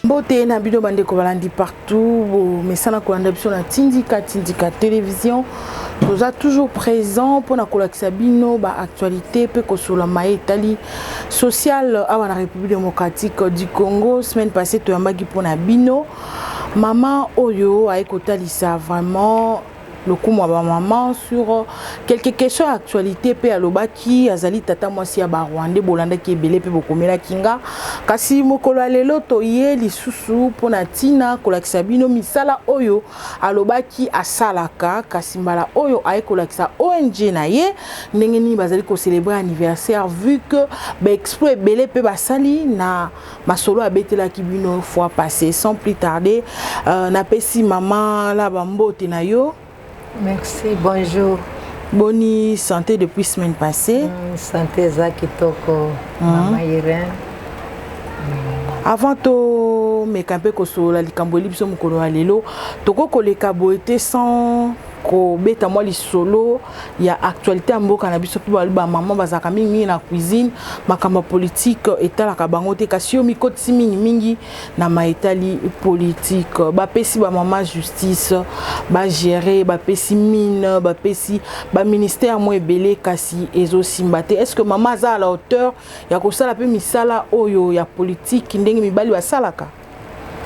Mbote na bino bandeko balandi partout, bomesana kolanda biso na Tindika Tindika Télévision. Toza toujours présent mpona kolakisa bino ba actualité mpe kosola maye etali social awa na République démocratique du Congo. Semaine passée toyambaki mpona bino mama oyo aye kotalisa vraiment lokumu ya bamama sur quelques questions ya actualité mpe alobaki azali tata mwasi ya barwandais. Bolandaki ebele mpe bokomelaki nga, kasi mokolo ya lelo toye lisusu mpona ntina kolakisa bino misala oyo alobaki asalaka, kasi mbala oyo aye kolakisa ONG na ye ndenge nini bazali kocélébrer anniversaire, vu que baexploit ebele mpe basali na masolo abetelaki bino fois passé. Sans plus tarder, napesi mama la bambote na yo. Merci, bonjour. Boni santé depuis semaine passée? Santé eza kitoko, mama Irène. Avant tomeka mpe kosolola likambo eli biso mokolo ya lelo, tokoki koleka boye te sans kobeta mwa lisolo ya actualité ya mboka na biso, mpo balobi bamama bazalaka mingimingi na cuisine, makambo ya politike etalaka bango te, kasi yo mikotisi mingimingi na maetali politike. Bapesi bamama justice bagere, bapesi mine, bapesi baministère mo ebele, kasi ezosimba te. Est ce que mama aza à la hauteur ya kosala mpe misala oyo ya politike ndenge mibali basalaka?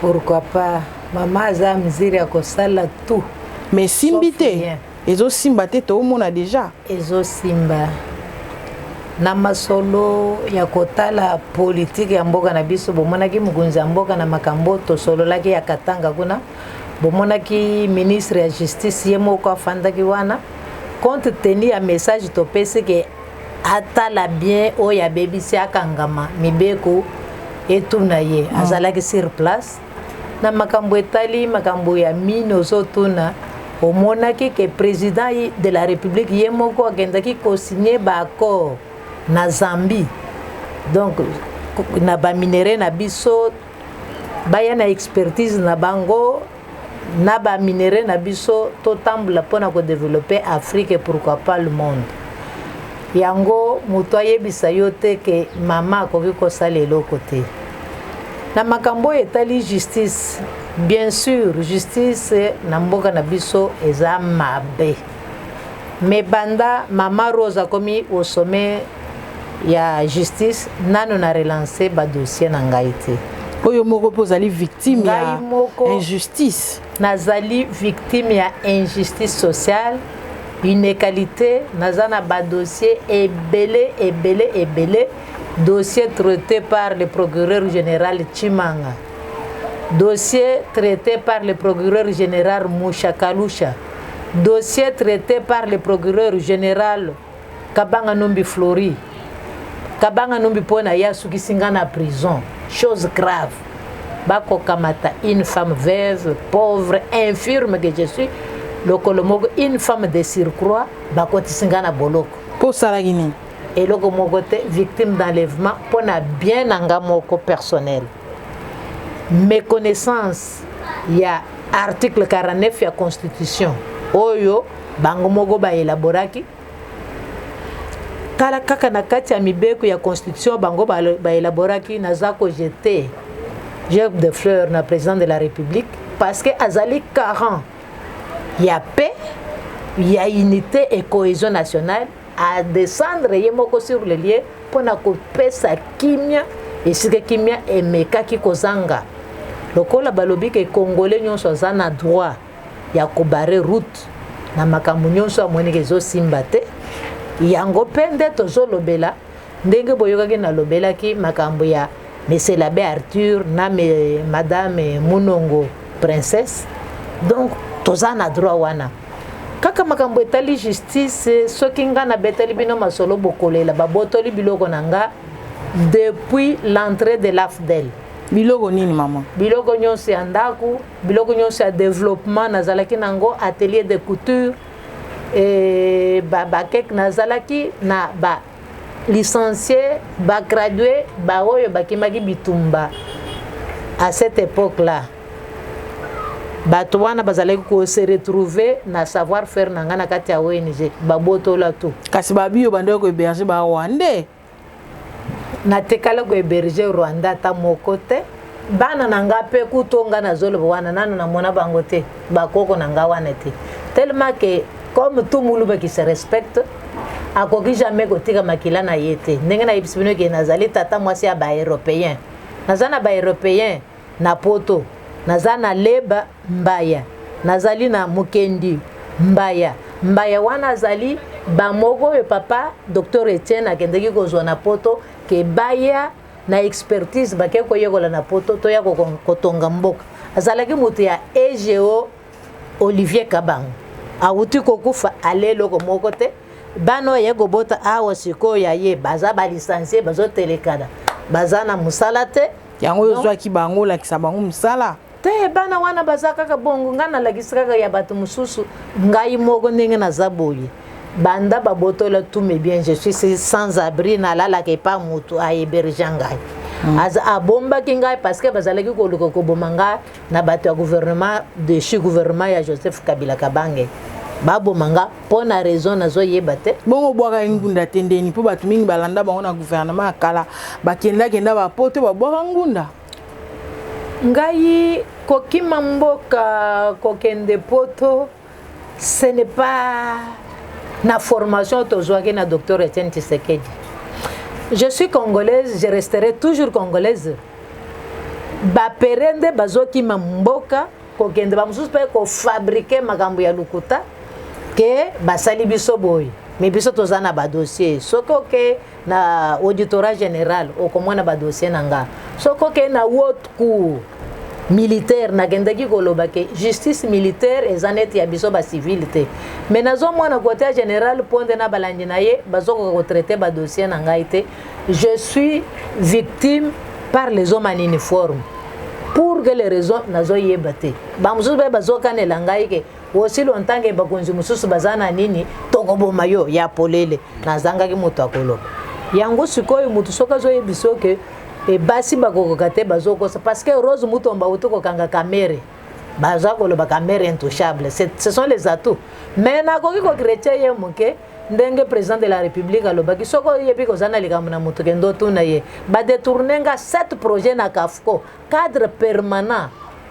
Pourquoi pas? Mama aza mesure ya kosala tout. Mais esimbi te, ezosimba te, toomona déjà. Ezosimba. Na masolo ya kotala politike ya mboka na biso, bomonaki mokonzi ya mboka na makambo tosololaki ya Katanga kuna, bomonaki ministre ya justice ye moko afandaki wana, compte tenu ya message topesi ke atala bien oyo abebisi akangama, mibeko etuna ye. Azalaki sur place. Na makambo etali makambo ya mine ozotuna, omonaki ke président de la République ye moko akendaki kosigner baaccord na Zambie, donc na baminerais na biso baya na expertise na bango na baminerais na biso, totambola mpona kodévelopper Afrique et pourquoi pas le monde. Yango moto ayebisa yo te ke mama akoki kosala eloko te. Na makambo oyo etali justice, bien sûr, justice na mboka na biso eza mabe, mais banda mama Rose akomi au sommet ya justice, nano na relance badossier na ngai te. Oyo moko mpe ozali victime ya injustice. Nazali victime ya injustice sociale, inégalité. Naza na badossier ebele ebele ebele: dossier traité par le procureur général Chimanga, dossier traité par le procureur général Mouchakalusha, dossier traité par le procureur général Kabanga Numbi Flori. Kabanga Numbi, mpo na ye asukisi nga na prison, chose grave. Bakokamata une femme veuve, pauvre, infirme que je suis, lokolo moko, une femme de surcroît, bakotisi nga na boloko. Mpo osalaki nini? Eloko moko te. Victime d'enlèvement mpo na bien na nga moko personnel, méconnaissance ya article 49 ya constitution oyo bango moko baelaboraki. Tala kaka na kati ya mibeko ya constitution bango baelaboraki. Naza kojeter gerbe de fleur na président de la République parce que azali garant ya paix, ya unité et cohésion nationale. Adescendre ye moko sur le lieu mpona kopesa kimia esika kimia emekaki kozanga. Lokola balobi ke Congolais nyonso aza na droit ya kobarrer route na makambo nyonso amoniki ezosimba te, yango mpe nde tozolobela. Ndenge boyokaki nalobelaki makambo ya monsieur l'abbé Arthur na madame Munongo Princesse, donc toza na droit wana. Kaka makambo etali justice, soki nga nabeteli bino masolo, bokolela. Babotoli biloko na nga depuis l'entrée de l'AFDL. Biloko nini, mama? Biloko nyonso ya ndako, biloko nyonso ya développement. Nazalaki nango atelier de couture e bakeke, nazalaki na ba licencié, bagradué, baoyo bakimaki bitumba. À cette époque là, bato wana bazalaki kose retrouver na savoir faire na ngai na kati ya ONG. Babotola tout. Kasi babi yo bandeki kohéberger barwandais. Natikala kohéberger Rwanda ata moko te. Bana na nga mpe kuto nga nazoloba wana, nano namona bango te, bakoko na nga wana te, tellement que comme tout Moluba qui se respecte akoki jamais kotika makila na ye te. Ndenge nayebisi bino ke nazali tata mwasi ya baeuropéen, naza na baeuropéen na Poto, naza na Leba Mbaya, nazali na Mokendi Mbaya. Mbaya wana azali bamoko oyo papa Docteur Etienne akendeki kozwa na Poto, ke baya na expertise, bake koyekola na Poto, toya kotonga mboka. Azalaki moto ya ego Olivier Kabango, awuti kokufa, ale eloko moko te. Bana oyo ye kobota awa sikoyo ya ye baza balicencié, bazotelekana, baza na mosala te. Yango oyo ozwaki bango, olakisa bango mosala? Te, bana wana baza kaka bongo. Ngai nalakisi kaka ya bato mosusu. Ngai moko ndenge naza boye, banda babotola tous mes biens, je suis sans abri. Nalalaka epa motu ahéberger ngai. Abombaki ngai parce que bazalaki koluka koboma ngai na bato ya gouvernement déchu, gouvernement ya Joseph Kabila Kabange. Baboma nga mpo na raison nazoyeba te. Bongo obwaka ngunda te ndeni? Mpo bato mingi balanda bango na gouvernement ya kala, bakendakenda bapoto, babwaka ngunda. Ngai kokima mboka, kokende Poto, ce n'est pas na formation tozwaki na Docteur Etienne Tshisekedi. Je suis congolaise, je resterai toujours congolaise. Bapere nde bazokima mboka kokende, bamosusu mpe kofabriquer makambo ya lokuta ke basali biso boye. Me biso toza na badossier. Soki oke na auditorat général, okomona badossier na nga. Soki oke na haute cour militaire, nakendaki koloba ke justice militaire eza neti ya biso bacivile te. Me nazomona kote ya général Ponde na balandi na ye bazokoka kotraiter badossier na ngai te. Je suis victime par les hommes en uniforme. Pour quelle raison, nazoyeba te. Bamosusu mpe bazokanela ngai ke aussi longtemps ke bakonzi mosusu baza na nini, tokoboma yo ya polele. Nazangaki moto akoloba yango. Sikoyo motu soki azoyebisa ke e basi bakokoka te, bazokosa, parce que Rose Mutomba auti kokanga Kamerhe, baza koloba Kamerhe intouchable. Ce sont les atouts. Mais nakoki kochrétien ye moke ndenge président de la République alobaki: soki oyebi koza na likambo na moto, kende otuna ye. Badétourner nga sept projet na CAFCO, cadre permanent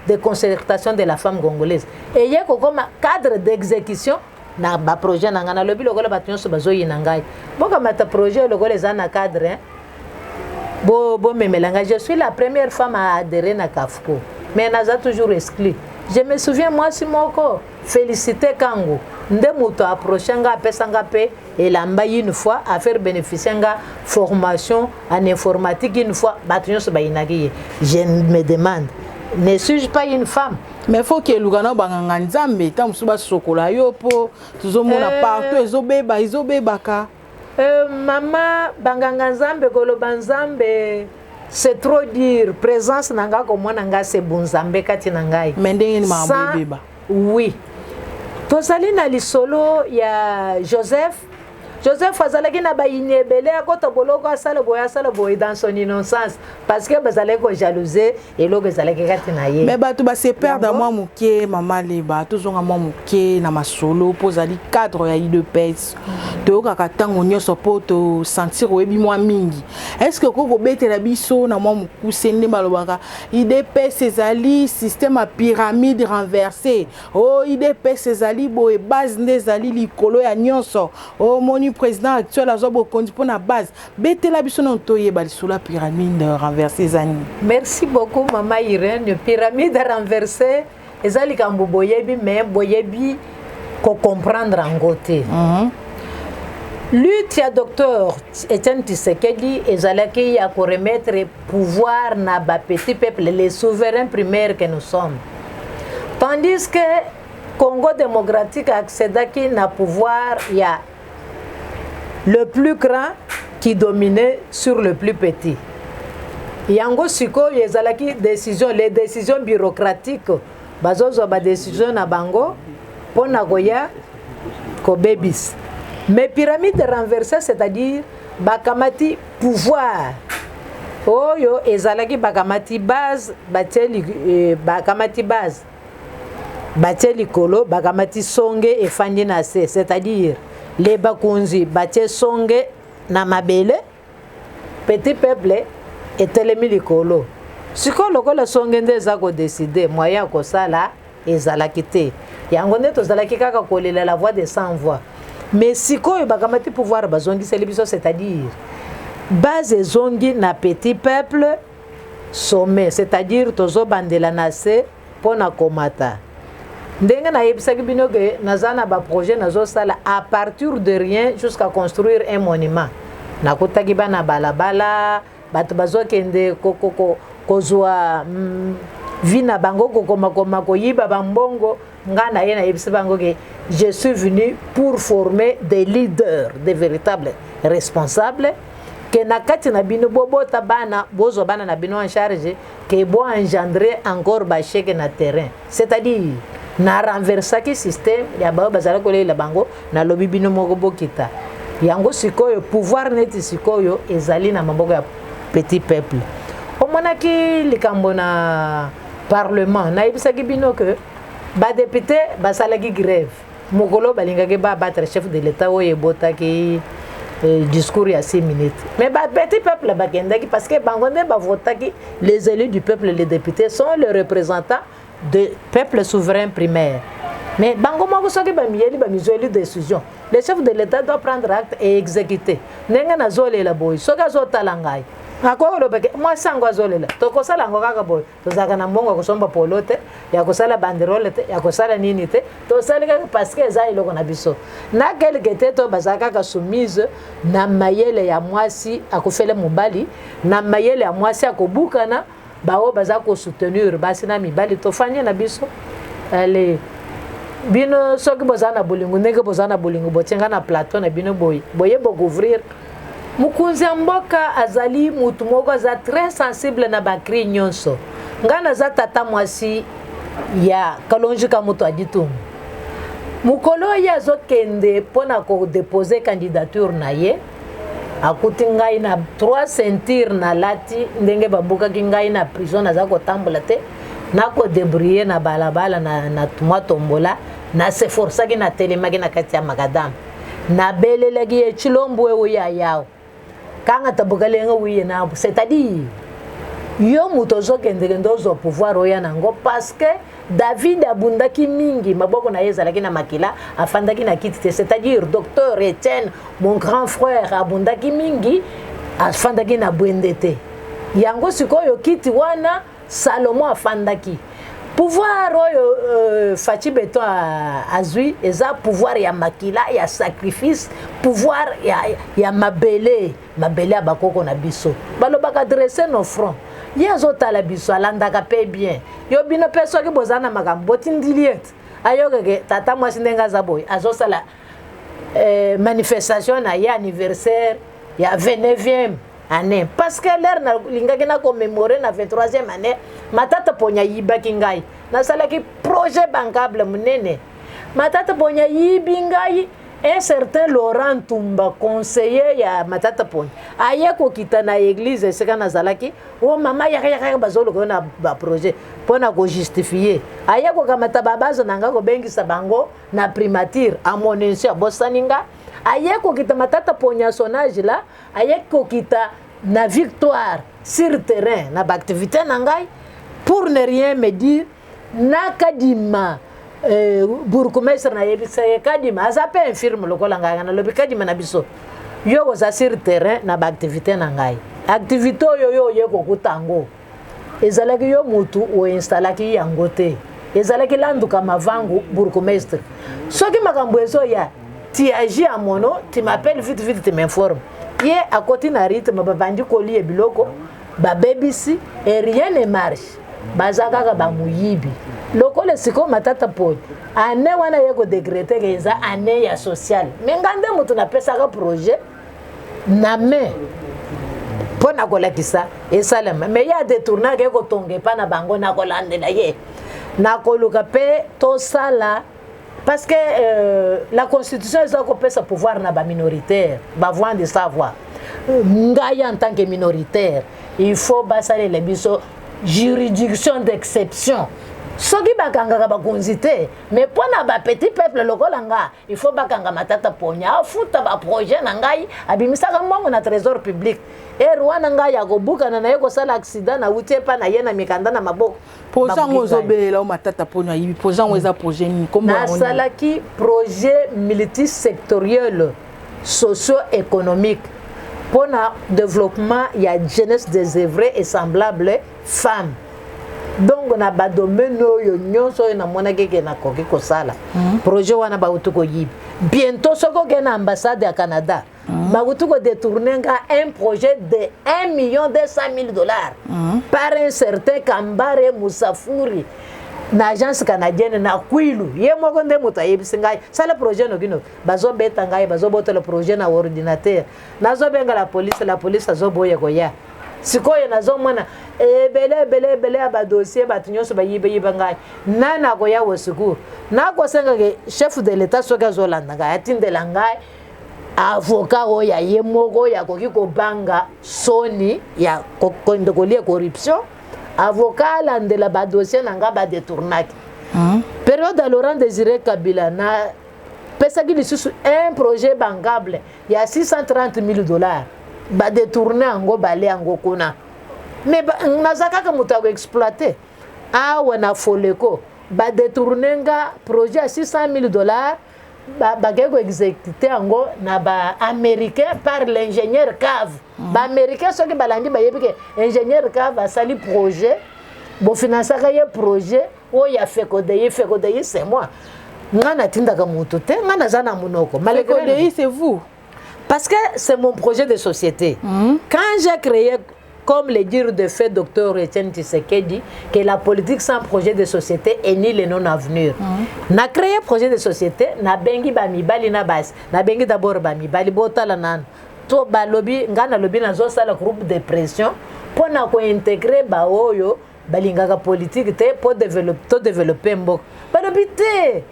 de concertation de la femme congolaise, eye kokoma cadre d'exécution na baprojet na ngai. Nalobi lokola bato nyonso bazoyina ngai, bokamata projet lokola eza na cadre, hein? Bomemela ngai. Je suis la première femme à adhérer na CAFCO, mais naza toujours exclu. Je me souviens, mwasi moko Félicité Kango nde moto approche nga, apesa nga mpe elamba une fois, afaire bénéficier nga formation en informatique une fois. Bato nyonso bayinaki ye. Je me demande, ne suis-je pas une femme? Mais faut keluka na banganga Nzambe, ntango mosusu basokola yo, mpo tozomona partout ezobeba, ezobebaka. Mama, banganga Nzambe, koloba Nzambe, c'est trop dire. Présence na nga, komona nga, se bunzambe kati na ngai. Me ndenge nini makambo ebeba? Oui, tozali na lisolo ya Joseph. Joseph azalaki na bayini ebele, akota boloko, asala boye, asala boye, dans son innocence, parce que bazalaki kojalouser eloko ezalaki kati na ye. Me bato base perdre mwa moke. Mama Leba, tozonga mwa moke na masolo, mpo ozali cadre ya UDPS. Toyokaka ntango nyonso mpo tosentir oyebi mwa mingi. Est ce que okoki kobetela biso na mwa mokuse nde balobaka UDPS ezali système ya pyramide renversée, o UDPS ezali boye, base nde ezali likolo ya nyonso, omoni président actuel azwa bokonzi mpo na base? Betela biso nano toyeba lisolo ya pyramide renversée eza nini. Merci beaucoup, mama Irene. Pyramide renversée eza likambo boyebi, mais boyebi kocomprendre yango te. Lutte ya docteur Etienne Tshisekedi ezalaki ya koremettre pouvoir na bapetit peuple, les souverains primaires que nous sommes, tandis que Congo démocratique accédaki na pouvoir ya le plus grand qui dominait sur le plus petit. Yango sikoyo ezalaki décision, les décisions bureaucratiques, bazozwa badécision na bango mpo na koya kobebisa. Mais pyramide renversée, c'est-à-dire bakamati pouvoir oyo ezalaki, bakamati base, batie, bakamati base, batie likolo, bakamati songe, efandi na se, c'est-à-dire le bakonzi batie songe na mabele, petit peuple etelemi likolo. Sikoyo lokola songe nde eza kodécider, moyen ya kosala ezalaki te. Yango nde tozalaki kaka kolela la voix de sans voix. Mais sikoyo bakamati pouvoir, bazongiseli biso, c'est-à-dire base ezongi na petit peuple, sommet, c'est-à-dire tozobandela na se mpo na komata. Ndenge nayebisaki bino ke naza na baprojet, nazosala à partir de rien jusqu'à construire un monument. Nakutaki bana balabala, bato bazokende kozwa vi na bango, kokomakoma, koyiba bambongo. Nga na ye nayebisi bango ke je suis venu pour former des leaders, des véritables responsables, ke na kati na bino bobota bana, bozwa bana na bino en charge, ke boengendre encore bacheke na terrain. C'est-à-dire na renversaki système ya baoyo bazali kolelela bango. Nalobi bino moko bokita. Yango sikoyo pouvoir neti sikoyo ezali na maboko ya petit peuple. Omonaki likambo na parlement, nayebisaki bino ke badéputé basalaki grève mokolo balingaki babattre chef de l'État oyo ebotaki discours ya 6 minutes. Mais bapetit peuple bakendaki parce que bango nde bavotaki les élus du peuple. Les députés sont les représentants de peuple souverain primaire. Mais bango moko soki bamiyeli, bamizweli décision, le chef de l'État doit prendre acte et exécuter. Ndenge nazolela boye, soki azotala ngai, akoki kolobake mwasi yango azolela, tokosala yango kaka boye. Tozalaka na mbongo ya kosomba polo te, ya kosala banderole te, ya kosala nini te. Tosali kaka parce que eza eloko na biso na quelque te. To bazala kaka soumise na mayele ya mwasi akufele mobali, na mayele ya mwasi akobukana. Baoyo baza kosoutenir basi na mibali, tofandi na biso. Ale bino, soki boza na bolingo, ndenge boza na bolingo, botienga na plateau na bino boye, boye bocouvrir. Mokonzi ya mboka azali mutu moko aza très sensible na bacri nyonso. Ngai naza tata mwasi ya Kalonji ka moto aditungu. Mokolo oyo azokende mpona kodéposer candidature na ye, akuti ngai na trois ceinture nalati, ndenge babukaki ngai na prison, naza kotambola te, nakodébrouiller na balabala na mwa tombola. Naseforsaki, natelemaki na kati ya macadam, nabelelaki ye: "Tshilombo, oyo ayawo kanga tabukalenga wiye nabo." C'est-à-dire yo moto ozokendekende ozwa pouvoir oya nango, parce que David abundaki mingi, maboko na ye ezalaki na makila, afandaki na kiti te. C'est-à-dire docteur Etienne, mon grand frère, abundaki mingi, afandaki na bwende te. Yango sikoyo kiti wana Salomo afandaki. Pouvoir oyo Fatshi Béton azwi eza pouvoir ya makila, ya sacrifice, pouvoir ya mabele, mabele ya bakoko na biso. Balobaka dresse nos fronts. Ye azotala biso, alandaka mpe bien. Yo bino mpe soki boza na makambo, botindili ete ayokeke tata mwasi ndenge aza boye, azosala manifestation na ye anniversaire ya 29e année, parce que l'heure nalingaki nakommémorer na 23e année, Matata Ponya ayibaki ngai. Nasalaki projet bancable monene, Matata Ponya ayibi ngai. Un certain Laurent Tumba, conseiller ya Matata Ponya, aye kokita na église esika nazalaki: "O mama, yaka, yaka, bazoluka yo na baprojet." Mpo na kojustifier, aye kokamata babazo na nga, kobengisa bango na primature. Amonensi abosani nga. Aye kokita Matata Ponya, son âge là, aye kokita na Victoire sur terrain na baactivité na ngai pour ne rien me dire. Nakadima bourgmestre, nayebisa ye, Kadima aza mpe infirme lokola ngai. Nalobi: "Kadima na biso, yo koza sur terrain na baactivité na ngai. Activité oyo yo oye kokuta yango, ezalaki yo mutu oinstallaki yango te, ezalaki Landuka Mavangu, bourgmestre. Soki makambo ezoya, tu agis à mon nom, tu m'appelles vite vite, tu m'informes." Ye akoti na rythme, babandi kolia biloko, babebisi et rien ne marche. Baza kaka bamoyibi. Lokola sikoyo Matata Ponyo, année wana ye kodécréter ke eza année ya sociale, mais nga nde moto napesaka projet na main mpo na kolakisa esalema, mais ye adétournaka, ekotonga epa na bango. Na kolandela ye, na koluka mpe tosala, parce que la constitution eza kopesa pouvoir na baminoritaire, bavoix de savoir. Ngai en tant que minoritaire, il faut basalela biso juridiction d'exception. Soki bakangaka bakonzi te, mais mpo na bapetit peuple lokola nga, il faut bakanga Matata Ponyo, afuta baprojet na ngai abimisaka mbongo na trésor public. Ere wana ngai ya kobukana na ye, kosala accident, nauti epa na ye na mikanda na maboko. Projet yango ozobelela o Matata Ponyo ayibi, projet yango eza projet nini? Nasalaki projet multisectoriel socio-économique mpona développement ya jeunesse désœuvrée et semblable femme. Donc na badomaine oyo nyonso oyo namonaki ke nakoki kosala projet wana, bauti koyiba. Bientôt soki okei na ambassade ya Canada, bakuti kodétourner nga un projet de 1 million 200 000 dollars par un certain Kambare Musafuri na agence canadienne na Kwilu. Ye moko nde moto ayebisi ngai: sala projet nokinoki. Bazobeta ngai, bazobotola projet na ordinateur. Nazobenga la police, la police azoboya koya. Sikoyo nazomona ebele ebele ebele ya badossier, bato nyonso bayibayiba ngai. Nani akoya au secours? Nakosengaka chef de l'État, soki azolanda ngai, atindela ngai avocat oyo aye moko, oyo akoki kobanga soni ya kokende kolia corruption. Avocat alandela badossier na ngai badétournaki. Période ya Laurent Désiré Kabila, na pesaki lisusu un projet bancable ya 630 000 dollars, badétourner yango, bale yango kuna. Mais naza kaka moto ya koexploiter. Awa na Foleko, badétourner nga projet ya 600 000 dollars, bakei koexécuter yango na baaméricain par l'ingénieur Cave. Baaméricain soki balandi, bayebi ke ingénieur Cave asali projet, bofinansaka ye projet oyo ya Fekodei. Fekodei, c'est moi. Nga natindaka moto te, nga naza na monoko. Fekodei, c'est vous? Parce que c'est mon projet de société. Quand j'ai créé, comme le dire de fait docteur Etienne Tshisekedi, que la politique sans projet de société est nulle et non avenir. Na créé projet de société, na bengi ba mibali na basi, na bengi d'abord ba mibali, botala nanu. To balobi nga nalobi nazosala groupe de pression mpo na kointégrer baoyo balingaka politique te mpo to développer mboka. Balobi te,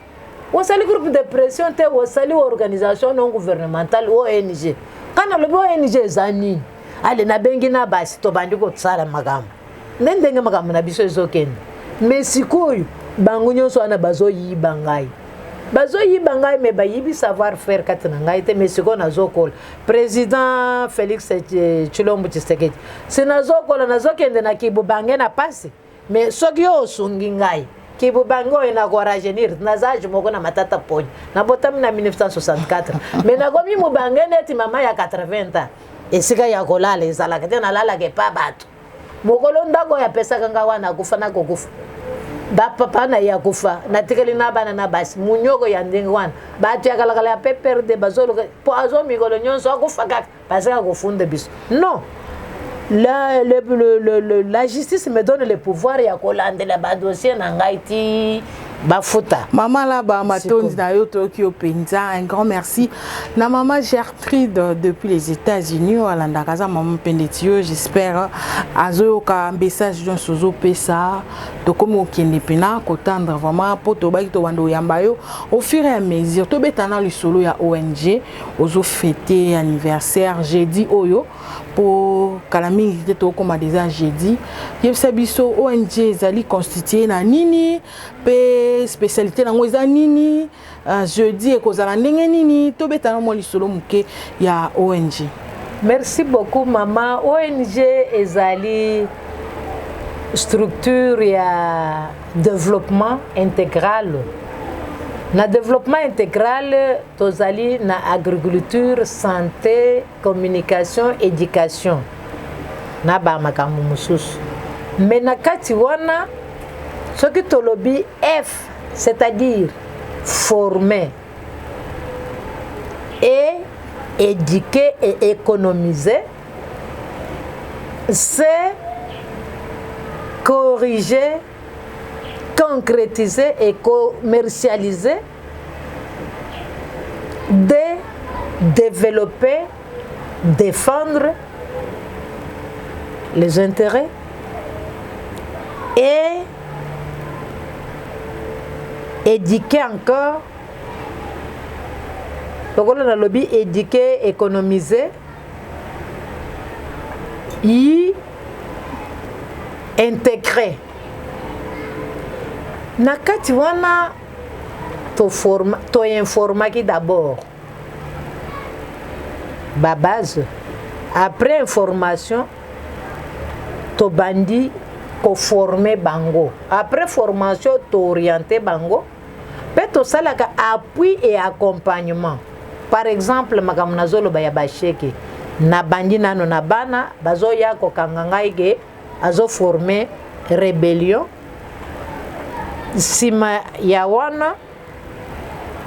osali groupe de pression te, osali organisation non gouvernementale, ONG. Nga nalobi ONG eza nini? Ale, nabengi na basi, tobandi kosala makambo nde ndenge makambo na biso ezokende. Mais sikoyo bango nyonso wana bazoyiba ngai, bazoyiba ngai, mais bayibi savoir faire kati na ngai te. Mais sikoyo nazokola, président Félix Tshilombo Tshisekedi, si nazokola, nazokende na kibubange na pasi. Mais soki yo osungi ngai, kibubange oyo nakorajeunir. Naza âge moko na Matata Ponyo, nabotami na 1964, mais nakomi mobange neti mama ya 80 ans. Esika ya kolala ezalaka te, nalalaka epa bato. Mokolo ndako oyo apesaka nga wana akufa, nakokufa, bapapa na ye akufa, natikali na bana na basi. Munyoko ya ndenge wana, bato ya kalakala ya PPRD bazoluka po azo mikolo nyonso akufa kaka parce que akofunda biso. Non, la justice me donne le pouvoir ya kolandela badossier na ngai ti bafuta. Mama Laba, matondi na yo, toyoki yo mpenza. Un grand merci na mama Gertrude depuis les États-Unis, oyo alandaka, aza mama mpende ti yo. J'espère azoyoka message nyonso ozopesa. Tokomi kokende mpena kotendre vraiment, mpo tobaki tobanda oyamba yo au fur et à mesure. Tobeta na lisolo ya ONG. Ozofêter anniversaire jeudi oyo, mpo kala mingi te tokóma déjà jeudi. Yebisa biso, ONG ezali constitué na nini, mpe spécialité nango eza nini? Jeudi ekozala ndenge nini? Tobetana mwa lisolo moke ya ONG. Merci beaucoup, mama. ONG ezali structure ya développement intégral. Na développement intégral, tozali na agriculture, santé, communication, éducation na bamakambo mosusu. Mais na kati wana, soki tolobi F, c'est-à-dire former et éduquer et économiser, c'est corriger, Concrétiser et commercialiser, de développer, défendre les intérêts et éduquer encore. Lokola nalobi éduquer, économiser, y intégrer na kati wana. Toinformaki d'abord babase. Après information, tobandi koformer bango. Après formation, toorienter bango mpe tosalaka appui et accompagnement. Par exemple, makambo nazoloba ya bachèque, nabandi nano na bana. Bazoya kokanga ngai ke azoformer rébellion. Nsima ya wana,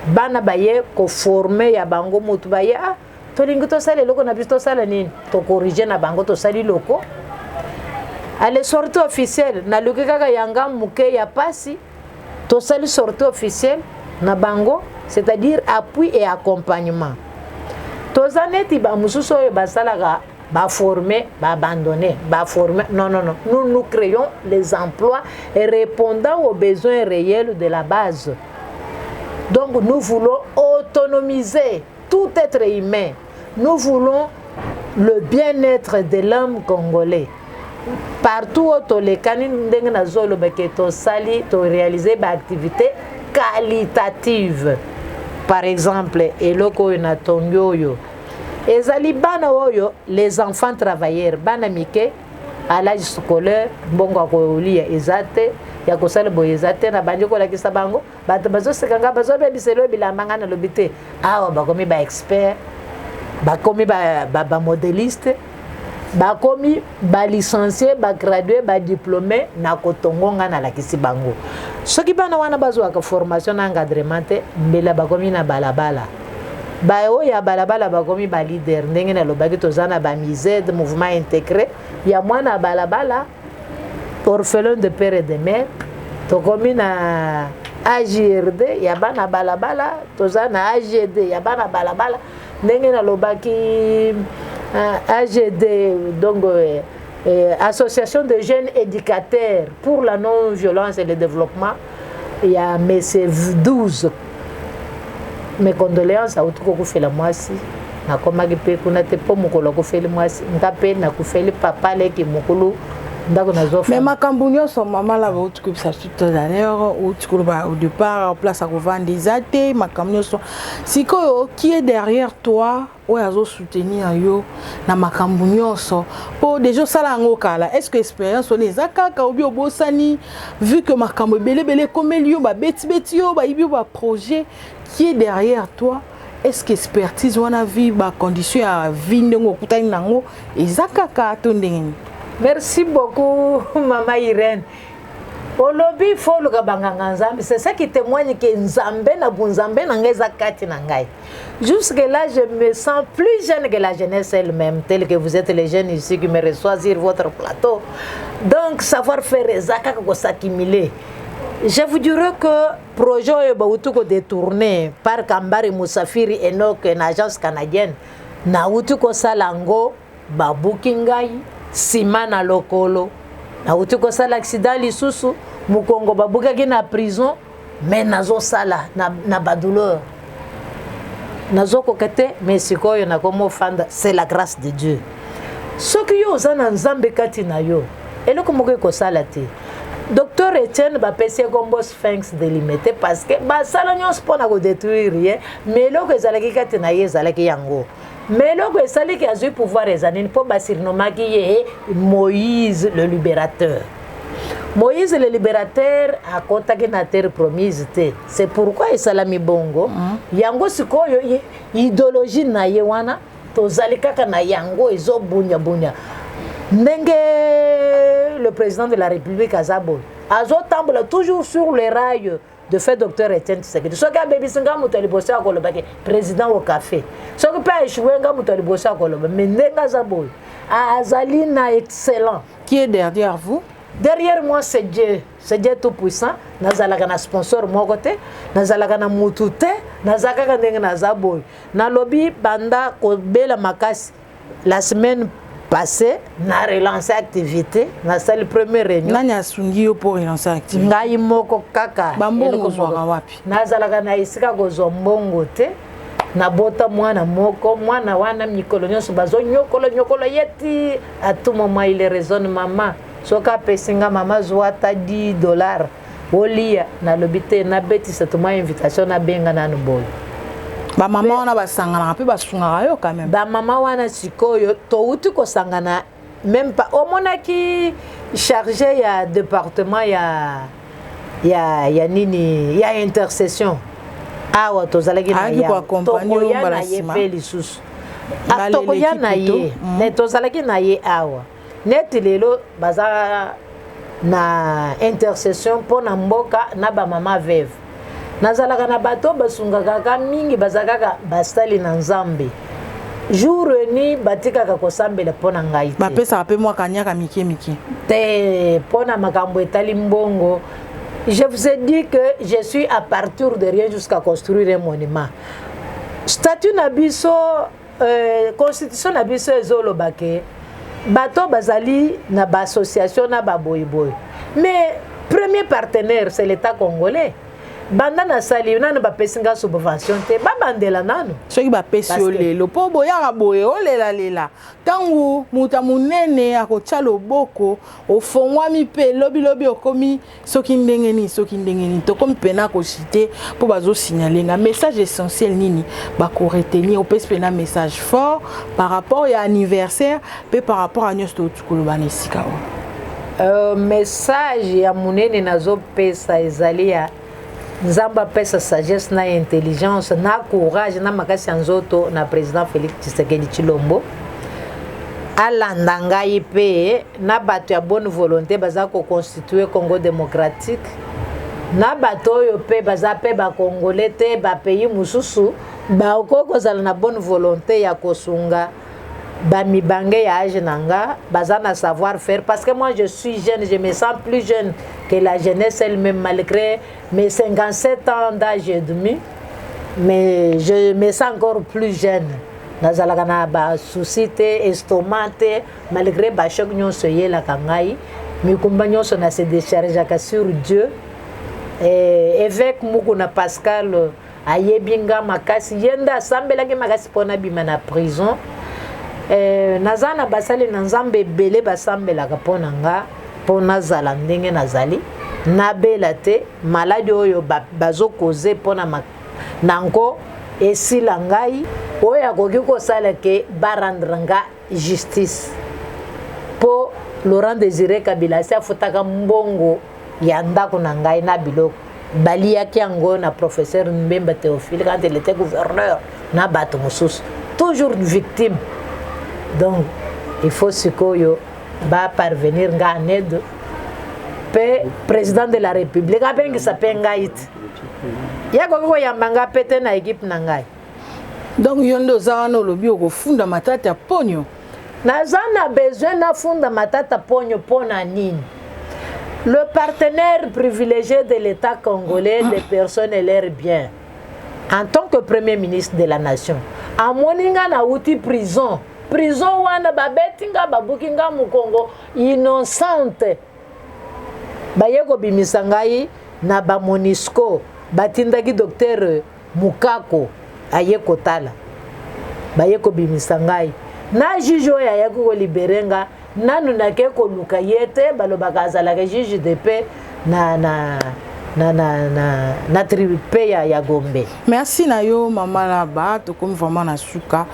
bana baye koformer ya bango. Motu baye: "Ah, tolingi tosala eloko na biso, tosala nini?" Tocorriger na bango, tosali loko. Ale, sortie officielle, naluki kaka yanga moke ya pasi, tosali sortie officielle na bango, c'est-à-dire appui et accompagnement. Toza neti bamosusu oyo basalaka, baformer, baabandonner, baformer. Non, non, non, nous, nous créons les emplois et répondant aux besoins réels de la base. Donc nous voulons autonomiser tout être humain. Nous voulons le bien-être de l'homme congolais partout oyo tolekani. Ndenge nazoloba ke tosali, toréaliser baactivité qualitative. Par exemple, eloko oyo natongi oyo ezali bana oyo, les enfants travailleurs, bana mike à l'âge scolaire, mbongo ya kolia eza te, ya kosala boye eza te. Na bandi kolakisa bango, bato bazoseka nga, bazobebisela oyo bilamba. Nga nalobi te, awa bakomi baexpert, bakomi bamodéliste, bakomi balicencié, bagradué, badiplômé na kotongo. Nga nalakisi bango, soki bana wana bazwaka formation na encadrement te, mbela bakomi na balabala. Baoyo ya balabala bakomi baleader. Ndenge nalobaki, toza na bamisede, mouvement intégré ya mwana ya balabala, orphelin de père et de mère. Tokomi na AGRD ya bana balabala, toza na AGD ya bana balabala. Ndenge nalobaki, AGD, donc Association de jeunes éducateurs pour la non-violence et le développement, ya monsieur 12. Mes condoléances, auti kokufela mwasi. Nakomaki mpe kuna te mpo mokolo akufeli mwasi, nga mpe nakufeli papa leki mokulu ndako. Nazo mais makambo nyonso, mama Laba, outi koyebisa tout à l'heure, outi koloba au départ, place ya kovanda eza te, makambo nyonso. Sikoyo, qui est derrière toi oyo azosoutenir yo na makambo nyonso? Mpo déjà osala yango kala. Est ce que expérience wana eza kaka obi obosani, vu que makambo ebelebele ekomeli yo, babetibeti yo, bayibi yo baprojet? Qui est derrière toi? Est ce que expertise wana, vi bacondition ya vie ndenge okutani nango, eza kaka to ndenge nini? Merci beaucoup, mama Irène. Olobi fo oluka banganga Nzambe. C'est ça qui témoigne ke Nzambe na bunzambe na ngai eza kati na ngai. Jusque là, je me sens plus jeune que la jeunesse elle-même, tel que vous êtes les jeunes ici qui me reçoivent sur votre plateau. Donc savoir faire eza kaka kos'accumuler. Je vous dirais que projet oyo bauti kodétourner par Kambari Musafiri Enok na agence canadienne, nauti kosala yango, babuki ngai nsima na lokolo, nauti kosala accident lisusu, mokongo babukaki na prison, mais nazosala na badouleur, nazokoka te. Mais sikoyo nakomi ofanda, c'est la grâce de Dieu. Soki yo oza na Nzambe kati na yo, eloko moko ekosala te. Docteur Etienne, bapesi ye kombo Sphinx de Limete parce que basala nyonso mpona kodétruire ye, mais eloko ezalaki kati na ye ezalaki yango. Mais eloko esaliki azwi pouvoir eza nini? Mpo basurnommaki ye Moïse le libérateur. Moïse le libérateur akɔtaki na terre promise te, c'est pourquoi esalami bongo. Yango sikoyo idéologie na ye wana, tozali kaka na yango, ezobunyabunya. Ndenge le président de la République aza boye, azotambola toujours sur les rails de fait docteur Etienne Tshisekedi. Soki abebisi, nga moto ya liboso akolobaki président au café. Soki mpe aéchoué, nga moto ya liboso akoloba. Mais ndenge aza boye, azali na excellent. Qui est derrière vous? Derrière moi, c'est Dieu, c'est Dieu tout puissant. Nazalaka na sponsor moko te, nazalaka na mutu te, naza kaka ndenge naza boye. Nalobi banda kobela makasi la semaine passée, na relancer activité, nasali première réunion. Nani asungi yo mpo relancer activité? Ngai moko kaka. Bambongo ozwaka wapi? Nazalaka na esika kozwa mbongo te. Nabota mwana moko, mwana wana mikolo nyonso bazonyokolo nyokolo ye ti à tout moment il raisonne: mama, soki apesi nga, mama, zwa ata 10 $, olia. Nalobi te, nabetisa toma invitation, nabenga nanu boye. Bamama wana basanganaka mpe basungaka yo quand même? Bamama wana sikoyo touti kosangana, même pas omonaki chargé ya département ya nini, ya intercession awa tozalaki na tokoya na ye mpe lisusu, tokoya na ye ne tozalaki na ye awa. Neti lelo baza na intercession mpo na mboka na bamama veuve. Nazalaka na bato basungaka kaka mingi, baza kaka basali na Nzambe. Jour ni batikaka kosambela mpo na ngai te. Bapesaka mpe mwa kanyaka mike mike? Te, mpo na makambo etali mbongo, je vous ai dit que je suis à partir de rien jusqu'à construire un monument. Statut na biso, constitution na biso ezoloba ke bato bazali na baassociation na baboyeboye, mais premier partenaire, c'est l'État congolais. Banda nasali nanu, bapesi nga subvention te, babandela nanu. Soki bapesi yo lelo, mpo boyaka boye olelalela, ntango moto ya monene akotya loboko, ofongwami mpe lobilobi okomi soki ndenge nini, soki ndenge nini. Tokomi mpena kociter mpo bazosignaler nga. Message essentiel nini bakoretenir? Opesi mpena message fort par rapport ya anniversaire mpe par rapport a nyonso touti koloba na esika oyo. Message ya monene nazopesa ezali ya Nzambe apesa sagesse na intelligence na courage na makasi ya nzoto na président Félix Tshisekedi Tshilombo. Alanda ngai mpe na bato ya bonne volonté baza koconstituer Congo démocratique, na bato oyo mpe baza mpe bacongolais te, bapays mosusu, bakoki kozala na bonne volonté ya kosunga bamibange ya âge na nga, baza na savoir faire, parce que moi, je suis jeune, je me sens plus jeune que la jeunesse elle-même, malgré mes 57 ans d'âge et demi, mais je me sens encore plus jeune. Nazalaka na basoucis te, estomac te, malgré bachoc nyonso eyelaka ngai, mikumba nyonso na se déchargeaka sur Dieu. Eh, évêque Mukuna Pascal ayebi nga makasi, ye nde asambelaki makasi mpo nabima na prison. Eh, naza na basali na Nzambe ebele basambelaka mpo na nga, mpo nazala ndenge nazali, nabela te. Maladi oyo bazokoze mpo na nanko esila ngai. Oyo akoki kosala ke barendre nga justice, mpo Laurent Désiré Kabila asi afutaka mbongo ya ndako na ngai na biloko baliaki yango na professeur Mbemba Théophile quand il était gouverneur, na bato mosusu, toujours victime. Donc il faut sikoyo baparvenir nga en aide, mpe président de la République abengisa mpe ngai te, ye akoki koyamba nga mpe te na équipe na ngai. Donc yo nde oza wana, olobi okofunda Matata Ponyo? Naza na besoin nafunda Matata Ponyo. Mpo na nini? Le partenaire privilégié de l'État congolais, des personnes et leurs biens, en tant que premier ministre de la nation, amoni nga nauti prison. Prison wana babeti nga, babuki nga mokongo, innocente. Baye kobimisa ngai na baMONUSCO, batindaki docteur Mukako aye kotala. Baye kobimisa ngai na juge oyo ayaki kolibérer nga. Nanu nake koluka ye te, balobaka azalaka juge de paix na tripe ya Gombe. Merci na yo, mama Laba. Tokomi vraiment na suka,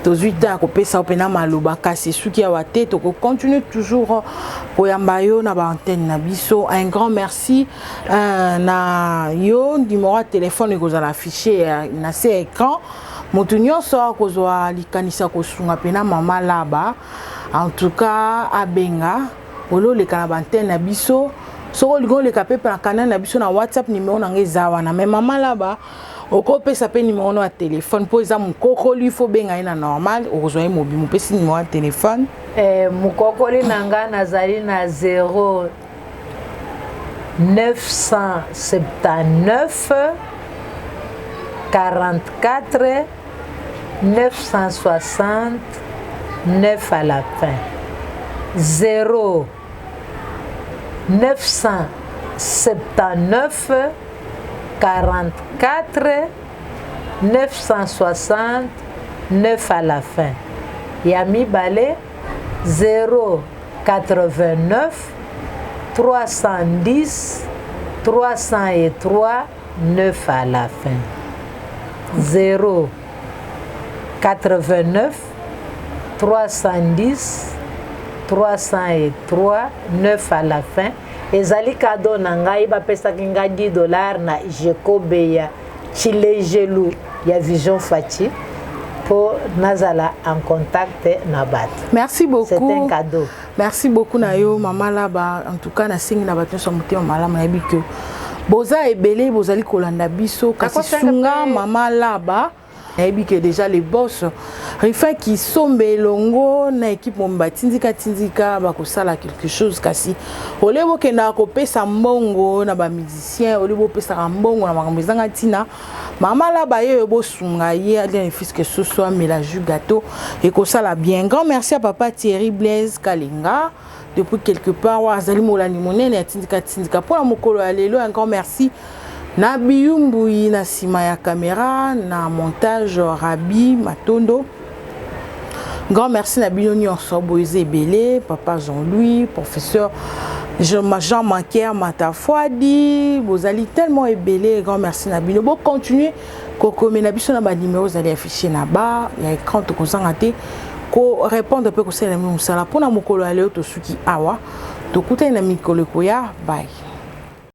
tozwi te ya kopesa yo mpena maloba, kasi soki awa te, tokocontinue toujours koyamba yo na baantenne na biso. Un grand merci na yo. Numéro ya telefone ekozala affiché na se ya écran. Moto nyonso akozwa likanisi kosunga mpena mama Laba, en tout cas abenga olo oleka na baantenne na biso. Soki olingi oleka mpe na canal na biso na WhatsApp, numéro na ngai eza wana. Mais mama Laba, okopesa mpe numéro no ya telefone, mpo eza mokokoli, fo benga ye na normal, okozwa ye mobima. Opesi numéro ya telefone. Eh, mokokoli na nga, nazali na 0 979 44 960 9 à la fin. 0 979 44 960 9 à la fin. Ya mibale 0 89 310 303 9 à la fin. 0 89 310 303 9 à la fin. Ezali cadeau na ngai, bapesaki ngai 10 dollars na Jekobe ya Tshilejelu ya Vision Fatshi mpo nazala en contact na bato. Merci beaucoup. C'est un cadeau. Merci beaucoup na yo mama Laba. En tout cas nasengi na bato nyonso ya motema malamu, nayebi ke boza ebele bozali kolanda biso, kasi sunga mama Laba. Nayebi ke déjà les boss Rifin Kisombe elongo na équipe mobimba tindika tindika bakosala quelque chose. Kasi ole bokendaka kopesa mbongo na bamusicien, ole bopesaka mbongo na makambo ezanga ntina, mama Laba ye oyo bosunga ye alia ne fût-ce que soso, amela jus gâteau, ekosala bien. Grand merci à papa Thierry Blaise Kalenga depuis quelque part oyo azali molandi monene ya Tindika Tindika. Mpona mokolo ya lelo, un grand merci na Biyumbui na nsima ya caméra, na montage Rabi Matondo. Grand merci na bino nyonso boyo eza ebele, papa Jean-Louis, professeur Jean Manker Matafwadi, bozali tellement ebele. Grand merci na bino. Bocontinue kokomela biso na banimero ezali affiché na ba ya écran, tokozanga te korépondre mpe kosalela bino mosala. Mpona mokolo ya lelo, tosuki awa, tokutani na mikolo ekoya. Bye.